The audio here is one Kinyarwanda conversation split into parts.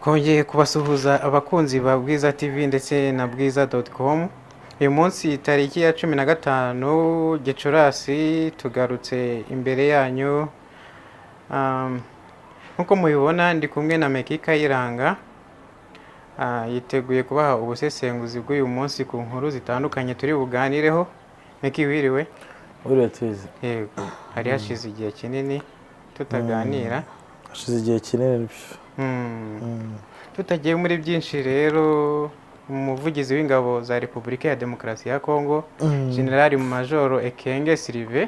Twongeye kubasuhuza abakunzi ba Bwiza TV ndetse na bwiza.com. Uyu munsi tariki ya 15 Gicurasi tugarutse imbere yanyu. Nk'uko mubibona ndi kumwe na Mecky Kayiranga. Yiteguye kubaha ubusesenguzi bw'uyu munsi ku nkuru zitandukanye turi buganireho. Mecky, wiriwe? Wiriwe tuzi. Yego, hari hashize igihe kinini tutaganira. Hashize igihe kinini. Tutagiye muri byinshi rero, umuvugizi w'ingabo za Repubulika ya Demokarasi ya Kongo, General Major Ekenge Sylvain,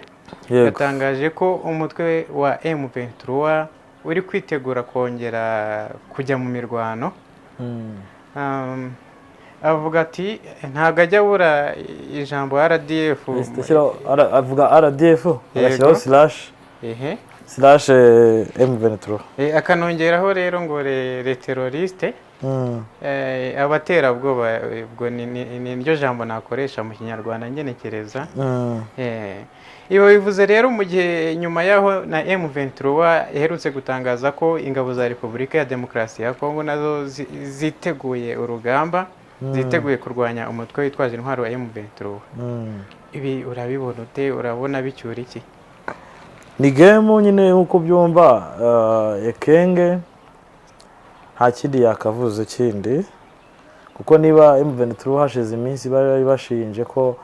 yatangaje ko umutwe wa M23 uri kwitegura kongera kujya mu mirwano. Avuga ati ntabwo ajya abura ijambo RDF. Avuga RDF, agashyiraho slash slash M23. Akanongeraho rero ngo les terroristes, abaterabwoba, ubwo ni ryo jambo nakoresha mu Kinyarwanda ngenekereza. Ibi bivuze rero mu gihe nyuma yaho na M23 iherutse gutangaza ko ingabo za Repubulika ya Demokarasi ya Kongo nazo ziteguye urugamba, ziteguye kurwanya umutwe witwaje intwaro wa M23. Ibi urabibona ute? Urabona bicyura iki? Ni game nyine nk'uko byumva. Ekenge nta kindi yakavuze kindi, kuko niba M23 hashize iminsi bari bashinje ko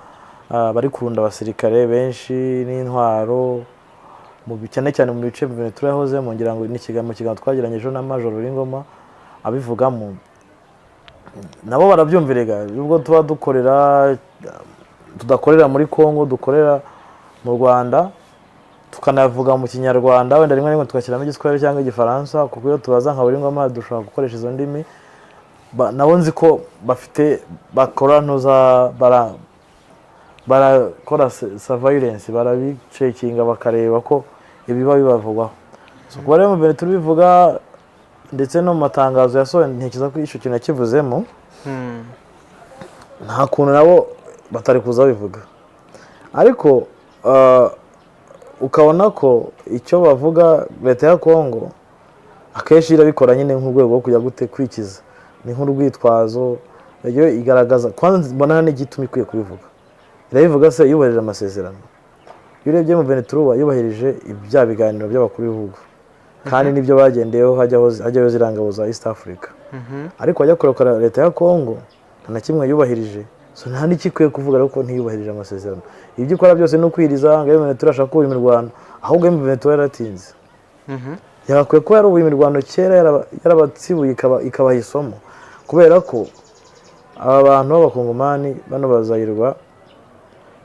bari kurunda abasirikare benshi n'intwaro cyane cyane mu bice M23 yahozemo, ngira ngo ni mu kiganiro twagiranye ejo na Major Ngoma abivugamo, nabo barabyumvirega. Nubwo tuba dukorera, tudakorera muri Congo, dukorera mu Rwanda, tukanavuga mu Kinyarwanda, wenda rimwe na rimwe tugashyiramo Igiswahili cyangwa Igifaransa, kuko iyo tubaza nka buri ngoma dushobora gukoresha izo ndimi. Nabo nzi ko bafite, bakora ntuza, barakora surveillance, barabicekinga, bakareba ko ibiba bibavugwaho. So kuba rero mu bintu tubivuga ndetse no mu matangazo yasohoye, ntekereza ko icyo kintu yakivuzemo. Nta kuntu nabo batari kuza babivuga, ariko ukabona ko icyo bavuga, leta ya Kongo akenshi irabikora nyine nk'urwego rwo kujya gute, kwikiza, ni nk'urwitwazo. Iyo igaragaza kwanza, mbona n'igituma ikwiye kubivuga, irabivuga se yubahirije amasezerano? Iyo urebye mu Ventura yubahirije bya biganiro by'abakuru b'ibihugu, kandi nibyo bagendeyeho hajyaho ziriya ngabo za East Africa. Ariko wajya kurekura leta ya Kongo, nta na kimwe yubahirije. So nta n'icyo ikwiye kuvuga ariko ntiyubahirije amasezerano. Ibyo ikora byose ni ukwiriza ngo M23 irashaka kubura imirwano, ahubwo M23 yaratinze. Yagakwiye kuba yarubuye imirwano kera, yarabatsibuye, ikabaha isomo, kubera ko aba bantu b'Abakongomani bano bazayirwa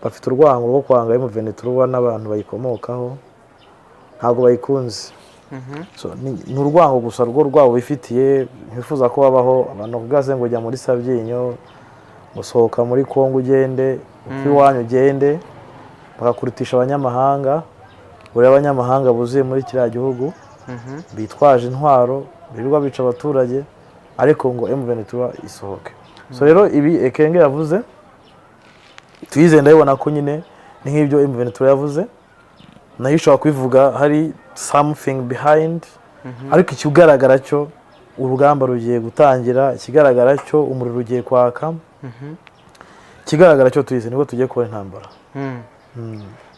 bafite urwango rwo kwanga M23 n'abantu bayikomokaho, ntabwo bayikunze. So, ni urwango gusa rwo rwabo bifitiye, ntibifuza ko babaho. Abantu bavuga se ngo jya muri Sabyinyo, gusohoka muri Kongo ugende upfa, iwanyu ugende, bakakurutisha abanyamahanga. Buriya abanyamahanga buzuye muri kiriya gihugu bitwaje intwaro, birirwa bica abaturage, ariko ngo M23 isohoke. So rero ibi Ekenge yavuze tuyize, ndabibona ko nyine ni nk'ibyo M23 yavuze, nayo ishobora kubivuga hari something behind. Ariko ikigaragara cyo urugamba rugiye gutangira, ikigaragara cyo umuriro ugiye kwaka, ikigaragara cyo tuyize nibwo tugiye kubona intambara.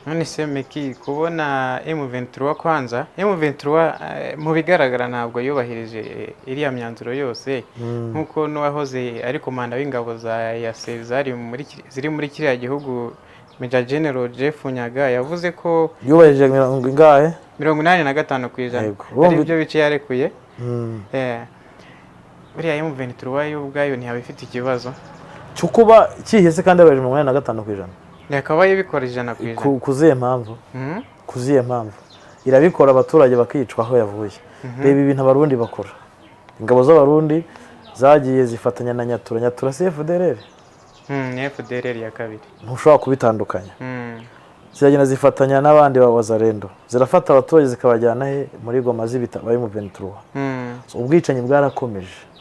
None se Mecky, kubona M23, kwanza M23 mu bigaragara ntabwo yubahirije iriya myanzuro yose, nk'uko n'uwahoze ari komanda w'ingabo za EAC zari muri ziri muri kiriya gihugu, Major General Jeff Nyaga, yavuze ko Yubahirije mirongo ingahe? 85% ari byo bice yarekuye. Buriya M23 yo ubwayo ntiyaba ifite ikibazo cyo kuba cyihese kandi yubahirije 85%? Yakabaye ibikora 100%. Ku zihe mpamvu? Ku zihe mpamvu irabikora abaturage bakicwa aho yavuye? Reba ibintu Abarundi bakora. Ingabo z'Abarundi zagiye zifatanya na Nyatura. Nyatura si FDLR? Ni FDLR ya kabiri. Ntushobora kubitandukanya. Ziragenda zifatanya n'abandi ba Wazalendo, zirafata abaturage zikabajyana he? Muri Goma, zibita bari mu 23. So, ubwicanyi bwarakomeje.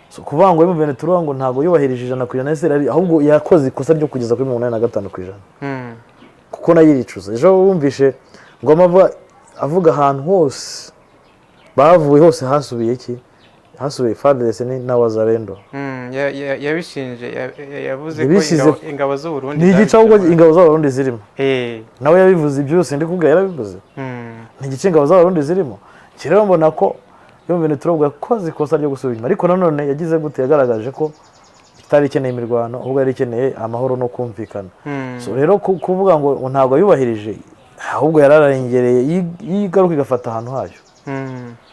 So, kuvuga ngo M23 ngo ntabwo yubahirije 100% ese ahubwo yakoze ikosa ryo kugeza kuri 85%, kuko nayo iricuza. Ejo wumvishe Ngoma avuga ahantu hose bavuye hose hasubiye iki? Hasubiye FARDC na Wazalendo. Yabishinje, yavuze ko Yabishyize- ingabo z'u Burundi Ni igice ahubwo zabigizemo. Ingabo z'Abarundi zirimo. Nawe yabivuze, ibyo byose ndi kubwira yarabivuze. Ni igice ingabo z'Abarundi zirimo. Iki rero mbona ko M23 yakoze ikosa ryo gusubira inyuma, ariko nanone yagize gute? Yagaragaje ko itari ikeneye imirwano, ahubwo yari ikeneye amahoro no kumvikana. So rero kuvuga ngo ntabwo yubahirije, ahubwo yararengereye. Iyo igaruka igafata ahantu hayo,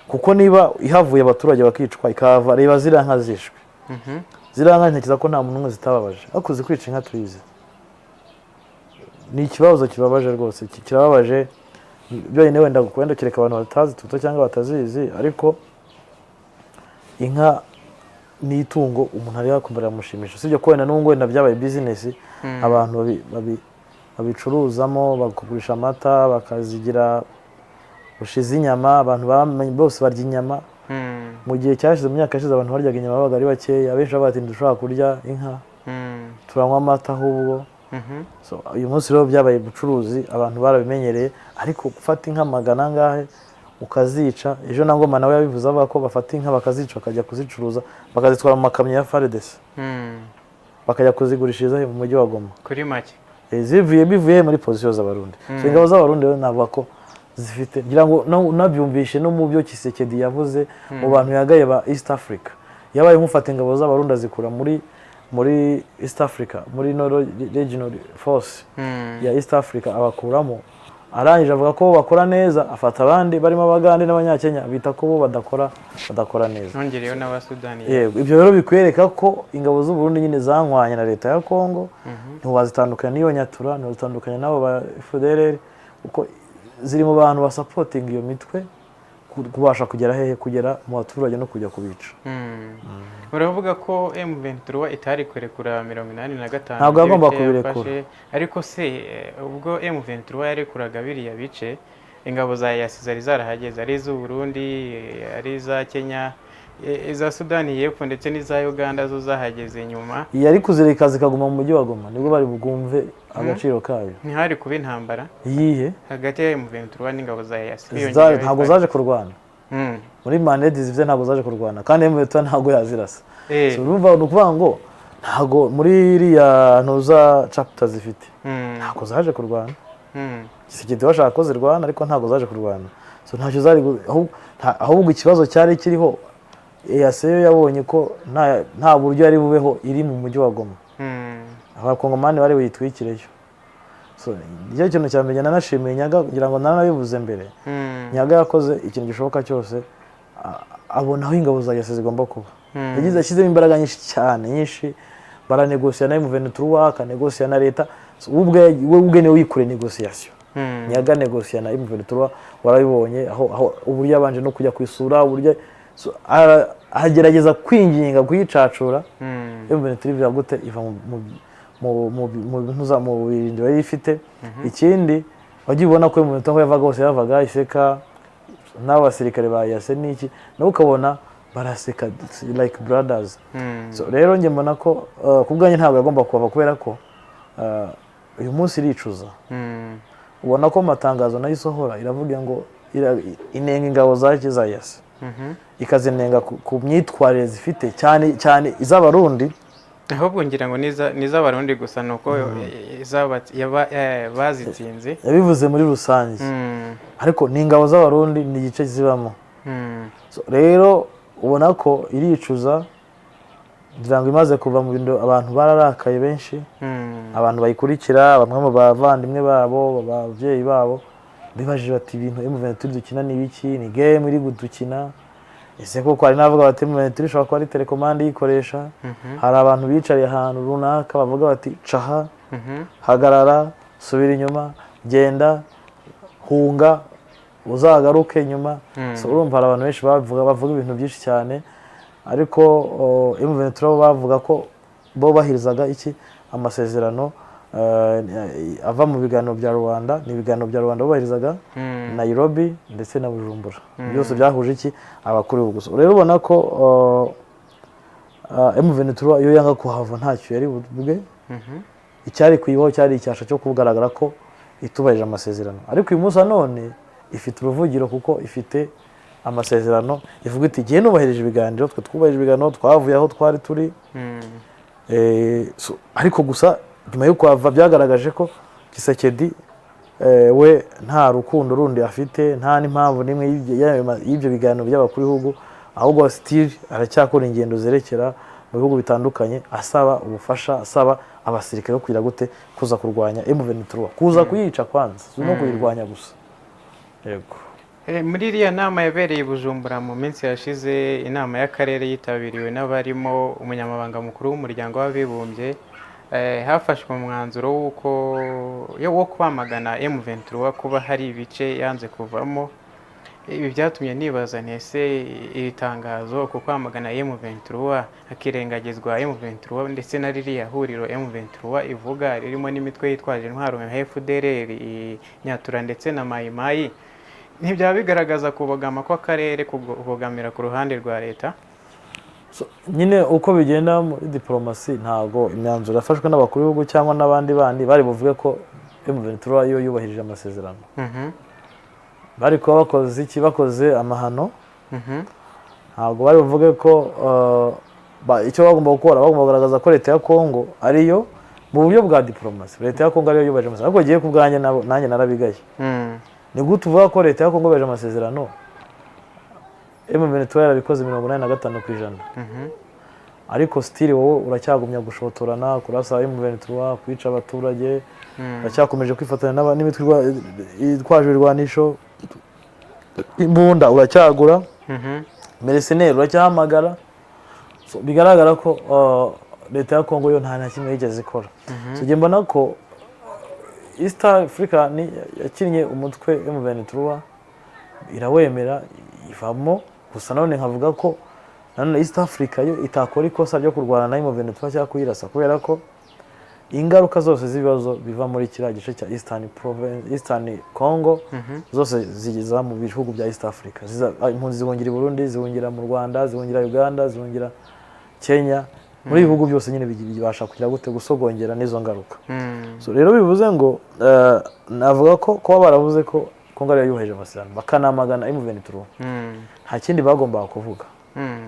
kuko niba ihavuye abaturage bakicwa, ikahava, reba ziriya nka zishwe. Ziriya nka ntekereza ko nta muntu n'umwe zitababaje. Ariko uzi kwica inka tuyizi, ni ikibazo kibabaje rwose, kirababaje byonyine. Wenda kereka abantu batazi tuto cyangwa batazizi, ariko inka ni itungo umuntu areba akumva riramushimisha, usibye ko wenda n'ubu wenda byabaye business. Abantu babicuruzamo, bakagurisha amata, bakazigira bushize inyama. Abantu bose barya inyama. Mu gihe cyashize, mu myaka yashize, abantu baryaga inyama babaga ari bakeya. Abenshi bavuga bati: "Ntidushobora kurya inka, turanywa amata ahubwo." So, uyu munsi rero byabaye ubucuruzi, abantu barabimenyereye. Ariko gufata inka magana angahe ukazica, ejo na Ngoma nawe yabivuze, avuga ko bafata inka bakazica, bakajya kuzicuruza, bakazitwara mu makamyo ya FARDC, bakajya kuzigurishiriza mu mujyi wa Goma. Kuri make. Zivuye, bivuye muri position z'Abarundi. So ingabo z'Abarundi rero navuga ko zifite, ngira ngo nabyumvishe no mu byo Tshisekedi yavuze mu bantu yagaye ba East Africa. Yabaye nk'ufata ingabo z'Abarundi azikura muri East Africa, muri no regional force ya East Africa, abakuramo. Arangije avuga ko bo bakora neza, afata abandi barimo Abagande n'Abanyakenya, bita ko bo badakora neza. Nongereyeho n'Abasudani. Yego, ibyo rero bikwereka ko ingabo z'u Burundi nyine zanywanye na leta ya Kongo. Ntiwazitandukanya n'iyo Nyatura, ntiwazitandukanya n'abo ba FDLR, kuko ziri mu bantu basupportinga iyo mitwe kubasha kugera hehe? Kugera mu baturage no kujya kubica. Uravuga ko M23 itari kurekura 85 Ntabwo yagomba by'ibice kubirekura. yafashe, ariko se ubwo M23 yarekuraga biriya bice, ingabo za EAC zari zarahageze, ari iz'u Burundi, ari iza Kenya, iza Sudani y'Epfo ndetse n'iza Uganda zo zahageze nyuma. Yari kuzireka zikaguma mu mujyi wa Goma, nibwo bari bwumve agaciro kayo. Ntihari kuba intambara Iyihe? hagati ya M23 n'ingabo za EAC? Ntabwo zaje kurwana. Muri mandate zifite ntabwo zaje kurwana, kandi M23 ntabwo yazirasa. So, urumva ni ukuvuga ngo ntabwo muri iriya ntuza chapter zifite, ntabwo zaje kurwana. Tshisekedi bashaka ko zirwana, ariko ntabwo zaje kurwana. So ntacyo zari ahubwo ikibazo cyari kiriho, EAC yo yabonye ko nta buryo yari bubeho iri mu mujyi wa Goma. Abakongomani bari buyitwikireyo. So nicyo kintu cya mbere nanashimiye Nyaga, ngira ngo naranabivuze mbere. Nyaga yakoze ikintu gishoboka cyose, abona aho ingabo za EAC zigomba kuba. Yagize, yashyizemo imbaraga nyinshi cyane, nyinshi, baranegosiya na M23, akanegosiya na leta. So, we ubwe niwe wikure négociation. Nyaga negosiya na M23, warabibonye aho uburyo yabanje no kujya kwisura, uburyo, so, agerageza kwinginga kuyicacura. M23 ivuga gute? Iva mu birindiro yari ifite. Ikindi wagiye ubona ko M23 aho yavaga hose yavaga iseka n'abasirikare ba EAC n'iki, nawe ukabona baraseka like brothers. So rero njye mbona ko ku bwanjye ntabwo yagomba kuhava, kubera ko uyu munsi iricuza. Ubona ko mu matangazo nayo isohora iravuga ngo inenga ingabo za EAC, ikazinenga ku myitwarire zifite, cyane cyane iz'Abarundi. Ahubwo ngira ngo n'iz'Abarundi gusa, ni uko bazitsinze. Yabivuze muri rusange, ariko ni ingabo z'Abarundi, ni igice zibamo. So, rero ubona ko iricuza. Ngira ngo imaze kuva mu bintu, abantu bararakaye benshi. Abantu bayikurikira, bamwe mu bavandimwe babo, ababyeyi babo, bibajije bati: "Ibintu M23 dukina ni ibiki? Ni game iri gudukina ese koko?" Hari n'abavuga bati: "M23 ishobora kuba ari télécommande iyikoresha." Hari abantu bicariye ahantu runaka bavuga bati: "Caha, hagarara, subira inyuma, genda, hunga, uzagaruke nyuma." So, urumva hari abantu benshi bavuga ibintu byinshi cyane, ariko M23 bo bavuga ko bo bahirizaga iki? Amasezerano ava mu biganiro bya Rwanda. Ni ibiganiro bya Rwanda bubahirizaga, Nairobi ndetse na Bujumbura, byose byahuje iki? Abakuru b'ibihugu. Gusa rero ubona ko M23 iyo yanga kuhava ntacyo yari buvuge. Icyari kuyibaho cyari icyasha cyo kugaragara ko itubahirije amasezerano. Ariko uyu munsi wa none ifite uruvugiro, kuko ifite amasezerano, ivuga iti igihe nubahirije ibiganiro, twe twubahirije ibiganiro, twavuye aho twari turi. Ariko gusa nyuma yo kuhava byagaragaje ko Tshisekedi we nta rukundo rundi afite, nta n'impamvu n'imwe y'ibyo biganiro by'abakuru b'ibihugu, ahubwo still aracyakora ingendo zerekera mu bihugu bitandukanye asaba ubufasha, asaba abasirikare bo kugira gute, kuza kurwanya M23, kuza kuyica kwanza, si no kuyirwanya gusa. Yego. Muri iriya nama yabereye i Bujumbura mu minsi yashize, inama y'akarere yitabiriwe n'abarimo umunyamabanga mukuru w'umuryango w'abibumbye, hafashwe umwanzuro w'uko wo kwamagana M23 kuba hari ibice yanze kuvamo. Ibi byatumye nibaza nti ese iri tangazo ku kwamagana M23 hakirengagizwa M23 ndetse na ririya huriro M23 ivuga ririmo n'imitwe yitwaje intwaro nka FDLR, Nyatura ndetse na Mayi Mayi, ntibyaba bigaragaza kubogama kw'akarere, kubogamira ku ruhande rwa leta? So, nyine uko bigenda muri diplomasi, ntago imyanzuro yafashwe n'abakuru b'ibihugu cyangwa n'abandi bandi bari buvuge ko M23 yo yubahirije amasezerano. Bari kuba bakoze iki? Bakoze amahano. Ntabwo bari buvuge ko icyo bagomba gukora, bagomba kugaragaza ko leta ya Kongo ariyo mu buryo bwa diplomasi, leta ya Kongo ariyo yubahirije amasezerano. Ariko giye ku bwanjye nanjye narabigaye. Ni gute uvuga ko leta ya Kongo yubahirije amasezerano, M23 yarabikoze 85%, ariko still wowe uracyagumya gushotorana, kurasa M23, kwica abaturage, uracyakomeje kwifatanya n'imitwe itwaje ibirwanisho, imbunda uracyagura, mercenaire uracyahamagara. So, bigaragara ko leta ya Kongo yo nta na kimwe yigeze ikora. So, njye mbona ko East Africa ni yakinnye umutwe M23 irawemera ivamo. Gusa nanone nkavuga ko nanone East Africa yo itakora ikosa ryo kurwana na M23 cyangwa kuyirasa, kubera ko ingaruka zose z'ibibazo biva muri kiriya gice cya Eastern Province, Eastern Congo, zose zigeza mu bihugu bya East Africa. Impunzi zihungira i Burundi, zihungira mu Rwanda, zihungira Uganda, zihungira Kenya, muri ibihugu byose nyine bibasha kugira gute, gusogongera n'izo ngaruka. So rero bivuze ngo navuga ko kuba baravuze ko Kongo ariyo yubahirije amasezerano bakanamagana M23, nta kindi bagombaga kuvuga.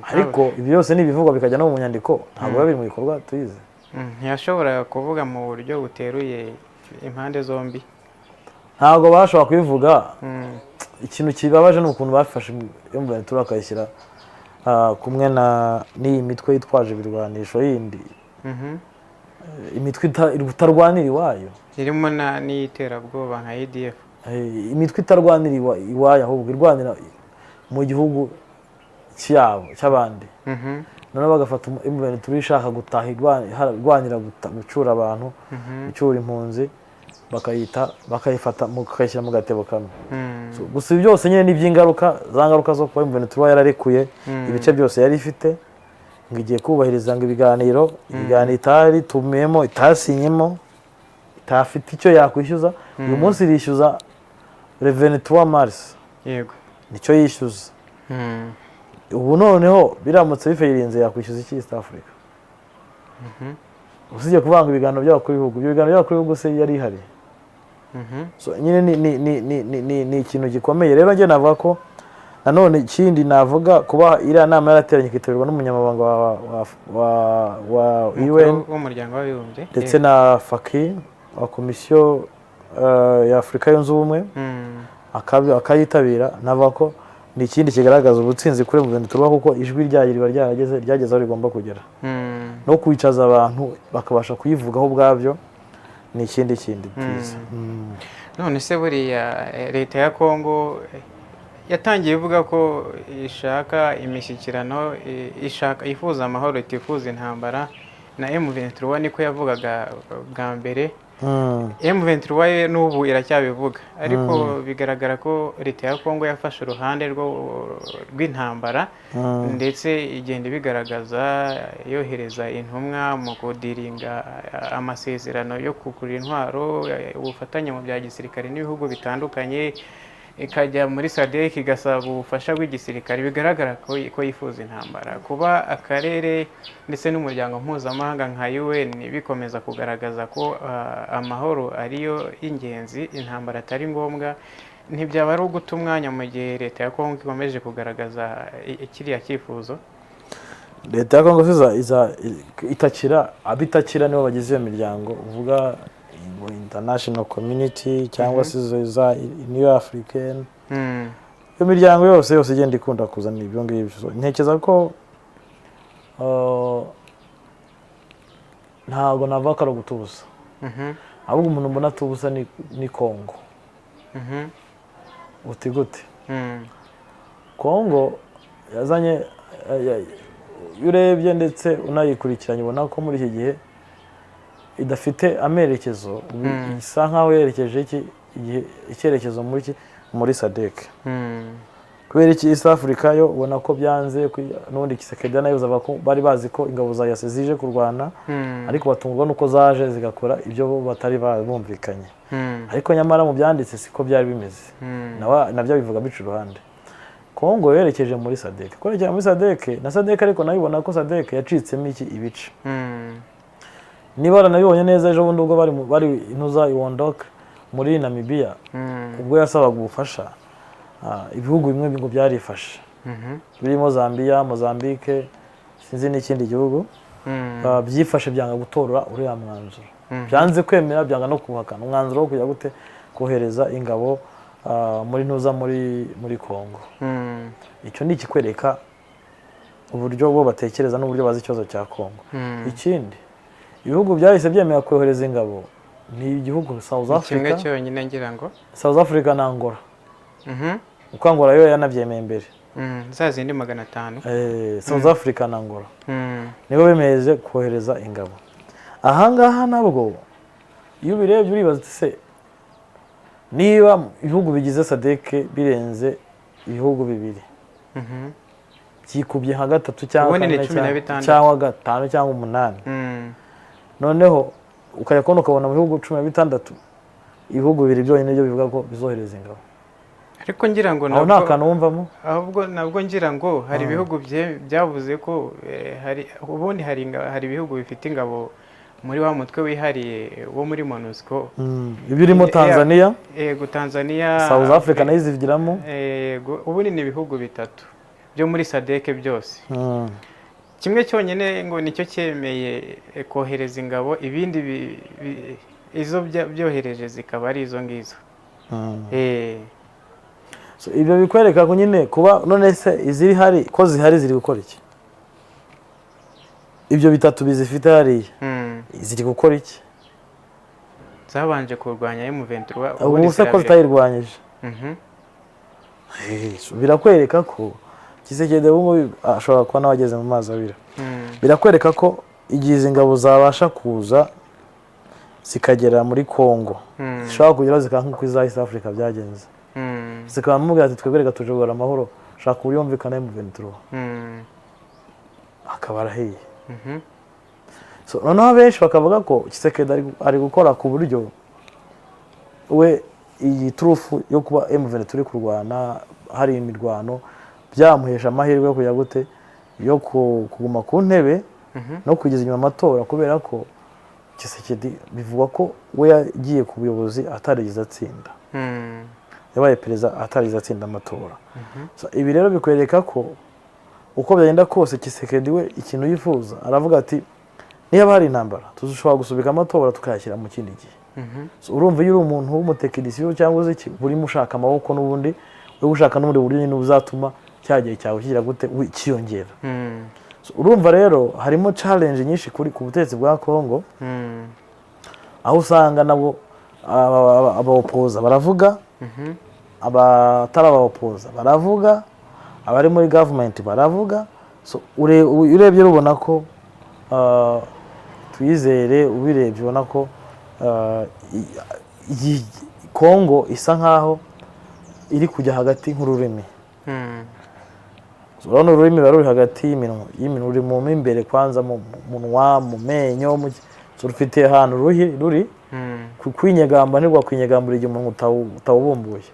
Ariko ibyo byose ni ibivugwa bikajya no mu nyandiko, ntabwo biba biri mu bikorwa tuyize. Ntiyashoboraga kuvuga mu buryo buteruye impande zombi. Ntabwo bashobora kubivuga. Ikintu kibabaje ni ukuntu bafashe M23 bakayishyira kumwe na n'iyi mitwe yitwaje ibirwanisho yindi, imitwe itarwanira iwayo, irimo n'iy'iterabwoba nka ADF. Imitwe itarwanira iwayo, ahubwo irwanira mu gihugu cyabo cy'abandi. Noneho bagafata M23 ishaka gutaha, irwanira gucyura abantu, gucyura impunzi, bakayita, bakayifata, bakayishyira mu gatebo kamwe. So, gusa ibi byose nyine ni iby'ingaruka, za ngaruka zo kuba M23 yararekuye ibice byose yari ifite, ngo igiye kubahiriza ngo ibiganiro itari tumiyemo, itasinyemo, itafite icyo yakwishyuza. Uyu munsi irishyuza le 23 mars. Nicyo yishyuza. Ubu noneho biramutse bifailinze, yakwishyuza iki East Africa? Usibye kuvanga ibiganiro by'abakuru b'ibihugu, ibyo biganiro by'abakuru b'ibihugu se yari ihari? So nyine ni ikintu gikomeye. Rero njye navuga ko nanone ikindi navuga, kuba iriya nama yarateranye ikitabirwa n'umunyamabanga wa UN w'umuryango w'abibumbye, ndetse na Faki wa komisiyo ya Afurika Yunze Ubumwe, akayitabira, navuga ko ni ikindi kigaragaza ubutsinzi kuri M23, kuko ijwi ryayo riba ryarageze, ryageze aho rigomba kugera. No kwicaza abantu bakabasha kuyivugaho ubwabyo ni ikindi kindi cyiza. None se buriya leta ya Kongo yatangiye ivuga ko ishaka imishyikirano, ishaka, yifuza amahoro, itifuza intambara na M23, niko yavugaga bwa mbere. M23 ye n'ubu iracyabivuga, ariko bigaragara ko leta ya Kongo yafashe uruhande rw'intambara, ndetse igenda ibigaragaza yohereza intumwa mu kudiringa amasezerano yo kugura intwaro, ubufatanye mu bya gisirikare n'ibihugu bitandukanye. ikajya muri SADC igasaba ubufasha bw'igisirikare, bigaragara ko yifuza intambara. Kuba akarere ndetse n'umuryango mpuzamahanga nka UN bikomeza kugaragaza ko amahoro ariyo y'ingenzi, intambara atari ngombwa, ntibyaba ari uguta umwanya mu gihe leta ya Kongo ikomeje kugaragaza kiriya cyifuzo? Leta ya Kongo iza itakira, abitakira nibo bagize iyo miryango uvuga ngo international community cyangwa se izo za New African. Iyo miryango yose yose igenda ikunda kuzana ibyo ngibyo. So, ntekereza ko ntabwo navuga ko ari ugutubuza, ahubwo umuntu mbona atubusa ni Kongo. Uti gute? Kongo yazanye iyo urebye ndetse unayikurikiranye, ubona ko muri iki gihe idafite amerekezo. Ubu isa nkaho yerekeje iki igihe icyerekezo muri SADC. Kubera iki? East Africa yo ubona ko byanze, n'ubundi Tshisekedi nayo avuga ko bari bazi ko ingabo za EAC zije kurwana, ariko batungurwa nuko zaje zigakora ibyo bo batari bumvikanye. Ariko nyamara mu byanditse siko byari bimeze. Nabyo bivuga bica uruhande. Kongo yerekeje muri SADC, kwerekera muri SADC na SADC, ariko nayo ubona ko SADC yacitsemo iki ibice. Niba waranabibonye neza, ejo bundi ubwo bari intuza i Windhoek muri Namibia, ubwo yasabaga ubufasha, ibihugu bimwe ngo byarifashe, birimo Zambia, Mozambique, sinzi n'ikindi gihugu. Byifashe byanga gutora uriya mwanzuro. Byanze kwemera, byanga no kuhakana umwanzuro wo kujya gute kohereza ingabo muri ntuza muri Kongo. Icyo ni ikikwereka uburyo bo batekereza n'uburyo bazi ikibazo cya Kongo. Ikindi, ibihugu byahise byemera kohereza ingabo ni igihugu South Ni kimwe Africa. cyonyine ngira ngo. South Africa na Angola, kuko Angola yo yanabyemeye mbere. Za zindi 500. South Africa na Angola nibo bemeje kohereza ingabo. Ahangaha nabwo iyo ubirebye uribaza uti: se niba ibihugu bigize SADC birenze ibihugu bibiri, byikubye nka gatatu cyangwa Ubundi ni kane cumi na bitandatu. cyangwa gatanu cyangwa umunani, noneho ukajya kubona ukabona mu bihugu 16, ibihugu bibiri byonyine nibyo bivuga ko bizohereza ingabo. Ariko ngira ngo Aho nta kantu wumvamo? Ahubwo nabwo ngira ngo hari ibihugu byavuze ko hari ubundi hari ibihugu bifite ingabo muri wa mutwe wihariye wo muri MONUSCO. Ibyo urimo Tanzania. Yego, Tanzania. South Africa nayo izivugiramo. Yego, ubundi ni ibihugu bitatu byo muri SADC byose. Kimwe cyonyine ngo nicyo cyemeye kohereza ingabo, ibindi izo byohereje zikaba ari izo ngizo. So, ibyo bikwereka ko nyine kuba none se iziri hari ko zihari ziri gukora iki? Ibyo bitatu bizifite hariya ziri gukora iki? Zabanje kurwanya M23. Ubu se ko zitayirwanyije? So, birakwereka ko Tshisekedi ubu ngubu ashobora kuba nawe ageze mu mazi abira. Birakwereka ko igihe izi ngabo zabasha kuza zikagera muri Congo, zishobora kugeraho zikaba nk'uko iza East Africa byagenze, zikaba mubwira ati: twebwe reka tuje kugarura amahoro, shaka uburyo wumvikana M23, akaba arahiye. So, noneho abenshi bakavuga ko Tshisekedi ari gukora ku buryo we iyi turufu yo kuba M23 turi kurwana, hari imirwano, byamuhesha amahirwe yo kujya gute yo kuguma ku ntebe no kugeza inyuma amatora, kubera ko Tshisekedi bivugwa ko we yagiye ku buyobozi atarigeze atsinda. Yabaye perezida atarigeze atsinda amatora. So, ibi rero bikwereka ko uko byagenda kose Tshisekedi we ikintu yifuza, aravuga ati: niba hari intambara, tushobora gusubika amatora tukayashyira mu kindi gihe. So, urumva iyo uri umuntu w'umutekinisiye cyangwa uzi iki, urimo ushaka amaboko n'ubundi uri gushaka n'ubundi buryo nyine buzatuma cya gihe cyawe kigira gute kiyongera. So, urumva rero harimo challenge nyinshi kuri ku butegetsi bwa Congo, aho usanga nabo abaopoza baravuga, abatari abaopoza baravuga, abari muri government baravuga. So urebye ubona ko twizere, ubirebye ubona ko Congo isa nkaho iri kujya hagati nk'ururimi. Urabona ururimi ruba ruri hagati y'iminwa, ruri mu imbere kwanza mu munwa, mu menyo, so rufite ahantu ruri. Kwinyegamba ntirwakwinyegambura igihe umuntu utawubumbuye.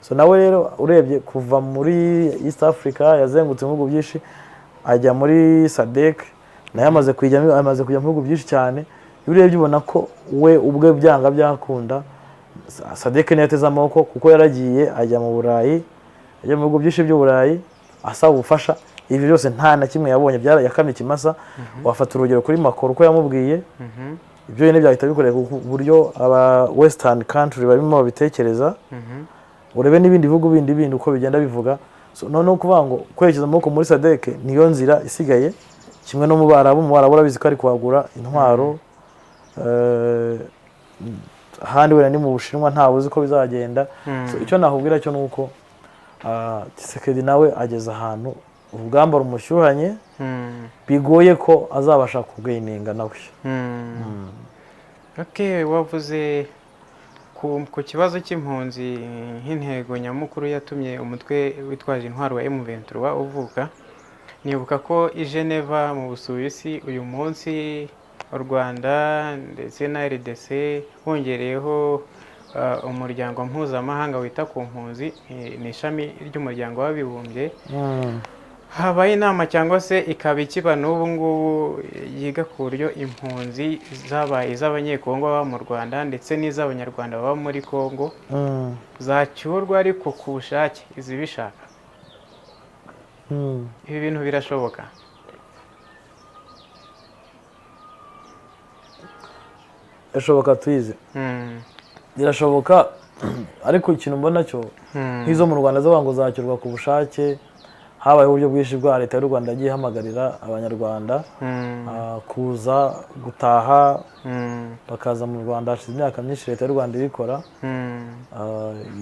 So nawe rero urebye kuva muri East Africa yazengutse ibihugu byinshi, ajya muri SADC, nayo amaze kujya mu bihugu byinshi cyane. Iyo urebye ubona ko we ubwe byanga byakunda SADC niyo yateze amaboko, kuko yaragiye ajya mu Burayi, ajya mu bihugu byinshi by'Uburayi asaba ubufasha. Ibi byose nta na kimwe yabonye, yakamye ikimasa. Wafata urugero kuri Macron uko yamubwiye, ibyo nyine byahita bikoreka ku buryo aba western country barimo babitekereza. Urebe n'ibindi bihugu bindi uko bigenda bivuga. So noneho kuvuga ngo kwerekeza amaboko muri SADC niyo nzira isigaye, kimwe no mu Barabu. Mu Barabu urabizi ko ari kuhagura intwaro, ahandi wenda ni mu Bushinwa, ntawe uzi ko bizagenda. So icyo nakubwira cyo ni uko Tshisekedi nawe ageze ahantu urugamba rumushyuhanye, bigoye ko azabasha kugaininga nawe. Okay, wavuze ku kibazo cy'impunzi nk'intego nyamukuru yatumye umutwe witwaje intwaro wa M23 uvuka. Nibuka ko i Geneva mu Busuwisi uyu munsi u Rwanda ndetse na RDC hongereyeho umuryango mpuzamahanga wita ku mpunzi, ni ishami ry'umuryango w'abibumbye, habaye inama cyangwa se ikaba ikiba n'ubu ngubu yiga ku buryo impunzi zabaye iz'abanyekongo baba mu Rwanda ndetse n'iz'abanyarwanda baba muri Kongo zacyurwa, ariko ku bushake izibishaka. Ibi bintu birashoboka? Birashoboka tuyize, birashoboka, ariko ikintu mbona cyo nk'izo mu Rwanda zo ngo zacyurwa ku bushake, habayeho uburyo bwinshi bwa leta y'u Rwanda yagiye ihamagarira abanyarwanda kuza gutaha, bakaza mu Rwanda. Hashize imyaka myinshi leta y'u Rwanda ibikora,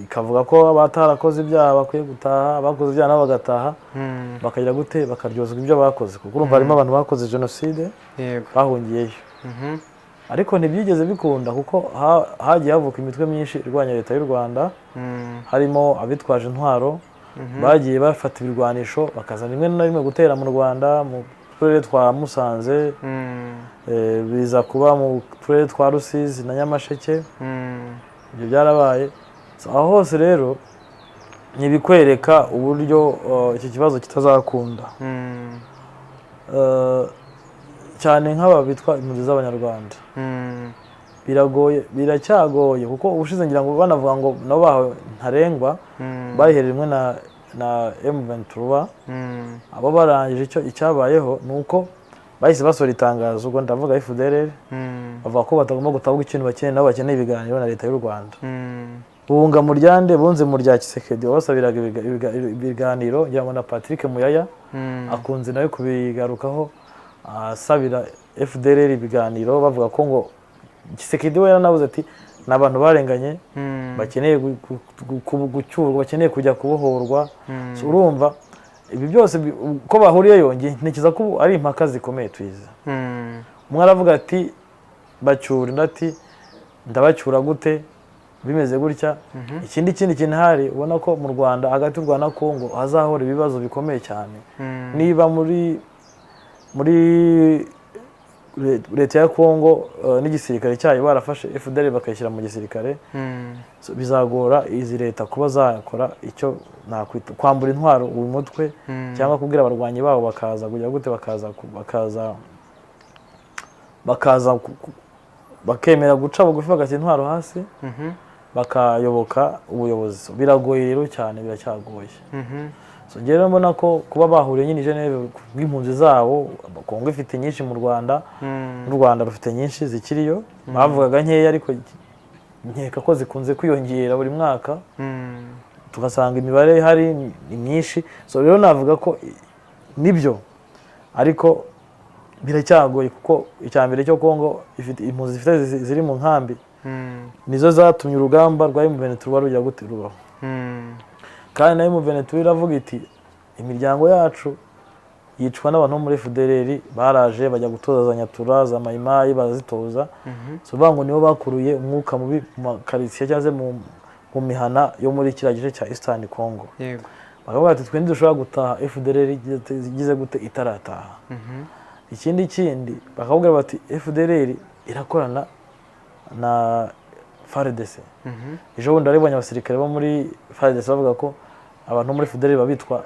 ikavuga ko abatarakoze ibyaha bakwiye gutaha, abakoze ibyaha nabo bagataha, bakagira gute, bakaryozwa ibyo bakoze, kuko urumva harimo abantu bakoze jenoside bahungiyeyo. Ariko ntibyigeze bikunda, kuko hagiye havuka imitwe myinshi irwanya leta y'u Rwanda, harimo abitwaje intwaro bagiye bafata ibirwanisho bakaza rimwe na rimwe gutera mu Rwanda, mu turere twa Musanze, biza kuba mu turere twa Rusizi na Nyamasheke. Ibyo byarabaye. Aho hose rero ntibikwereka uburyo iki kibazo kitazakunda, cyane nk'aba bitwa impunzi z'abanyarwanda. Biragoye, biracyagoye, kuko ubushize ngira ngo banavuga ngo nabo bahawe ntarengwa, bayihereye rimwe na M23. Abo barangije icyo icyabayeho ni uko bahise basohora itangazo, ubwo ndavuga FDLR, bavuga ko batagomba gutavuga ikintu bakeneye, nabo bakeneye ibiganiro na leta y'u Rwanda. Bunga mu ryande, bunze mu rya Tshisekedi wabasabiraga ibiganiro, ngira ngo na Patrick Muyaya akunze nawe kubigarukaho, asabira FDLR ibiganiro, bavuga ko ngo Tshisekedi we yaranavuze ati ni abantu barenganye, bakeneye gucyurwa, bakeneye kujya kubohorwa. Urumva ibi byose uko bahuriyeyo, ntekereza ko ari impaka zikomeye tuyizi. Umwe aravuga ati bacyura, undi ati ndabacyura gute bimeze gutya. Ikindi kintu hari ubona ko mu Rwanda, hagati y'u Rwanda na Kongo hazahora ibibazo bikomeye cyane. Niba muri leta ya Kongo n'igisirikare cyayo barafashe FDL bakayishyira mu gisirikare, bizagora izi leta kuba zakora icyo nakwita kwambura intwaro uyu mutwe, cyangwa kubwira abarwanyi babo bakaza kujya gute, bakaza bakemera guca bugufi bagashyira intwaro hasi, bakayoboka ubuyobozi. Biragoye rero cyane, biracyagoye. So njye mbona ko kuba bahuriye nyine i Geneve bw'impunzi zabo, Kongo ifite nyinshi mu Rwanda, n'u Rwanda rufite nyinshi zikiriyo, bavugaga nkeya ariko nkeka ko zikunze kwiyongera buri mwaka, tugasanga imibare ihari ni myinshi. So rero navuga ko nibyo, ariko biracyagoye, kuko icya mbere cyo Kongo ifite impunzi zifite ziri mu nkambi, nizo zatumye urugamba rwa M23 rujya gute rubaho. Kandi nayo M23 iravuga iti imiryango yacu yicwa n'abantu bo muri FDLR, baraje bajya gutoza za Nyatura, za Mayimayi, barazitoza. So bavuga ngo nibo bakuruye umwuka mubi mu makaritsiye cyangwa se mu mihana yo muri kiriya gice cya Eastern Congo. Bakavuga ati twe ntidushobora gutaha FDLR igize gute itarataha. Ikindi bakavuga bati FDLR irakorana na FARDC. Ejo bundi waribonye abasirikare bo muri FARDC bavuga ko abantu bo muri FDLR babitwa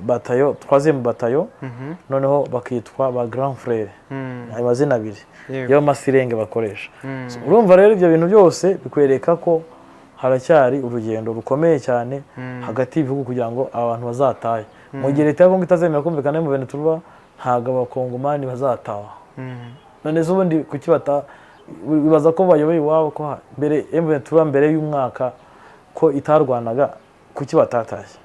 batayo, troisième batayo, noneho bakitwa ba grand frère, ayo mazina abiri y'amasirenge bakoresha. So, urumva rero ibyo bintu byose bikwereka ko haracyari urugendo rukomeye cyane hagati y'ibihugu kugira ngo abantu bazatahe. Mu gihe leta ya Kongo itazemera kumvikana mu Ventura, ntabwo abakongomani bazataha. None se ubundi kuki bata bibaza ko bayoboye iwabo, ko mbere M23, mbere y'umwaka ko itarwanaga, kuki batatashye?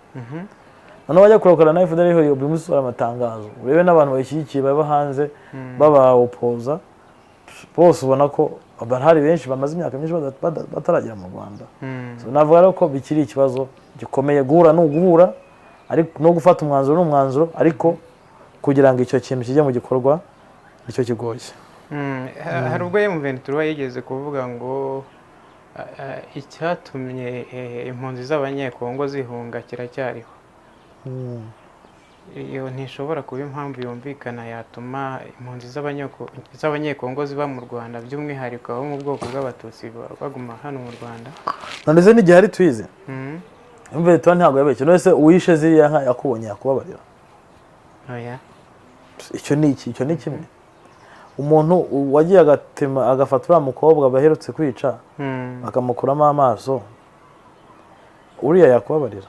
Noneho bajya kurokora na FDLR, buri munsi usohora amatangazo, urebe n'abantu bayishyigikiye baba hanze babawopoza bose, ubona ko barahari benshi bamaze imyaka myinshi bataragera mu Rwanda. So, navuga rero ko bikiri ikibazo gikomeye. Guhura ni uguhura, ariko no gufata umwanzuro ni umwanzuro, ariko kugira ngo icyo kintu kijye mu gikorwa nicyo kigoye. Hari ubwo M23 yigeze kuvuga ngo icyatumye impunzi z'Abanyekongo zihunga kiracyariho. Iyo ntishobora kuba impamvu yumvikana yatuma impunzi z'Abanyekongo ziba mu Rwanda, by'umwihariko abo mu bwoko bw'Abatutsi baguma hano mu Rwanda. None se n'igihe hari twize M23 ntabwo yabeshye. None se uwishe ziriya nka yakubonye yakubabarira? Oya. Icyo ni iki? Icyo ni kimwe. Umuntu wagiye agatema, agafata uriya mukobwa baherutse kwica, bakamukuramo amaso, uriya yakubabarira?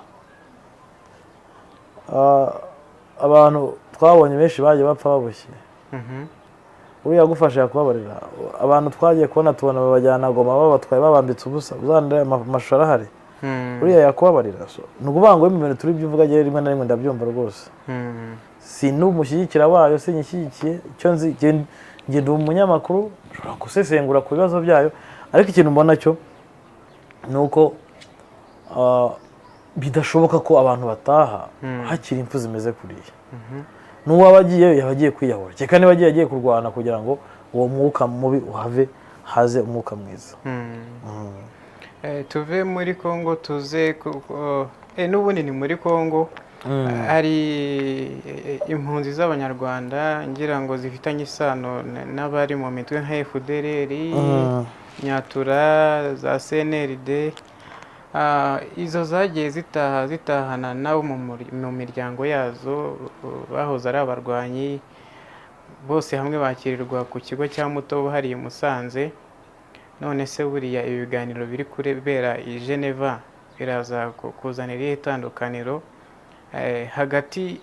Abantu twabonye benshi bagiye bapfa baboshye, uriya yagufasha yakubabarira? Abantu twagiye kubona tubona babajyana Goma, babatwaye babambitse ubusa, uzandebe amashusho arahari, uriya yakubabarira? So, ni ukuvuga ngo mu bintu turi ibyo uvuga, njyewe rimwe na rimwe ndabyumva rwose. Si n'umushyigikira wayo, sinyishyigikiye. Icyo nzi, njye ndi umunyamakuru, nshobora gusesengura ku bibazo byayo, ariko ikintu mbona cyo ni uko bidashoboka ko abantu bataha hakiri impfu zimeze kuriya. N'uwaba agiyeyo yaba agiye kwiyahura, kereka niba agiye kurwana kugira ngo uwo mwuka mubi uhave, haze umwuka mwiza. Tuve muri Congo tuze n'ubundi ni muri Congo. Hari impunzi z'Abanyarwanda ngira ngo zifitanye isano n'abari mu mitwe nka FDLR, Nyatura, za CNRD. Izo zagiye zitaha zitahana nabo mu miryango yazo bahoze ari abarwanyi, bose hamwe bakirirwa ku kigo cya Mutobo hariya i Musanze. None se buriya ibi biganiro biri kubera i Geneva biraza kuzana irihe tandukaniro hagati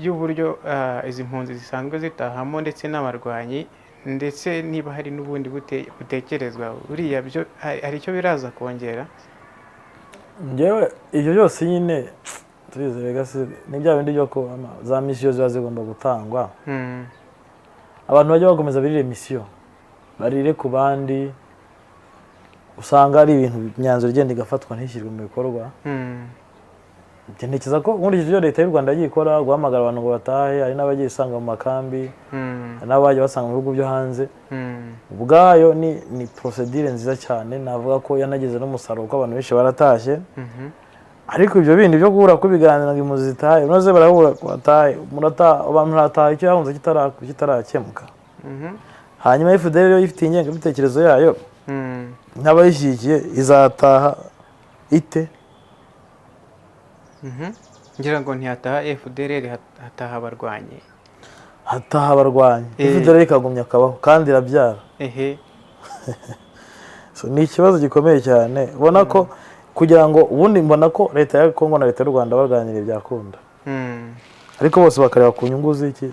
y'uburyo izi mpunzi zisanzwe zitahamo ndetse n'abarwanyi, ndetse niba hari n'ubundi butekerezwa, buriya byo hari icyo biraza kongera? Njyewe ibyo byose nyine tubizi rega, ni bya bindi byo ko za misiyo ziba zigomba gutangwa. Abantu bajya bakomeza birire misiyo, barire ku bandi, usanga ari ibintu imyanzuro igenda igafatwa ntishyirwe mu bikorwa. Njye ntekereza ko nkurikije ibyo leta y'u Rwanda yagiye ikora, guhamagara abantu ngo batahe, hari n'abagiye isanga mu makambi, hari n'abagiye basanga mu bihugu byo hanze, ubwayo ni procédure nziza cyane. Navuga ko yanagize n'umusaruro kuko abantu benshi baratashye. Ariko ibyo bindi byo guhura kubiganira ngo impunzi zitahe, unoze barahura ngo batahe, abantu barataha icyo yahunze kitarakemuka. Hanyuma FDL yo ifite ingengabitekerezo yayo n'abayishyigikiye, izataha ite? Ngira ngo ntihataha FDLR, hataha abarwanyi. Hataha abarwanyi, FDL ikagumya akabaho kandi irabyara. So, ni ikibazo gikomeye cyane. Ubona ko kugira ngo ubundi mbona ko leta ya Kongo na leta y'u Rwanda baganiriye byakunda, ariko bose bakareba ku nyungu z'iki,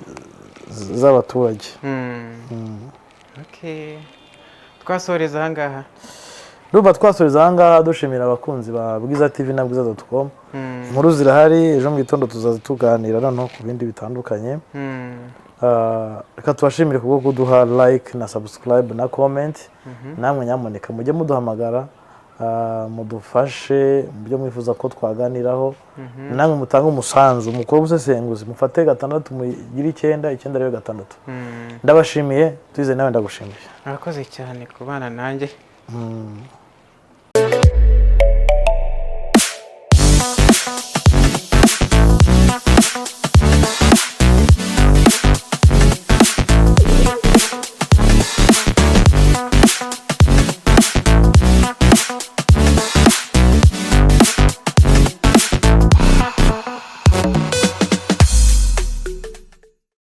z'abaturage. Okay. Twasoreza ahangaha. Ndumva twasoreza ahangaha, dushimira abakunzi ba Bwiza TV na bwiza.com. Inkuru zirahari, ejo mu gitondo tuzaza tuganira noneho ku bindi bitandukanye. Reka tubashimire kubwo kuduha like na subscribe na comment. Namwe nyamuneka mujye muduhamagara, mudufashe mu byo mwifuza ko twaganiraho. Namwe mutange umusanzu, mukore ubusesenguzi, mufate gatandatu mugire icyenda, icyenda rero gatandatu. Ndabashimiye. Tuyize, nawe ndagushimiye. Murakoze cyane kubana nanjye.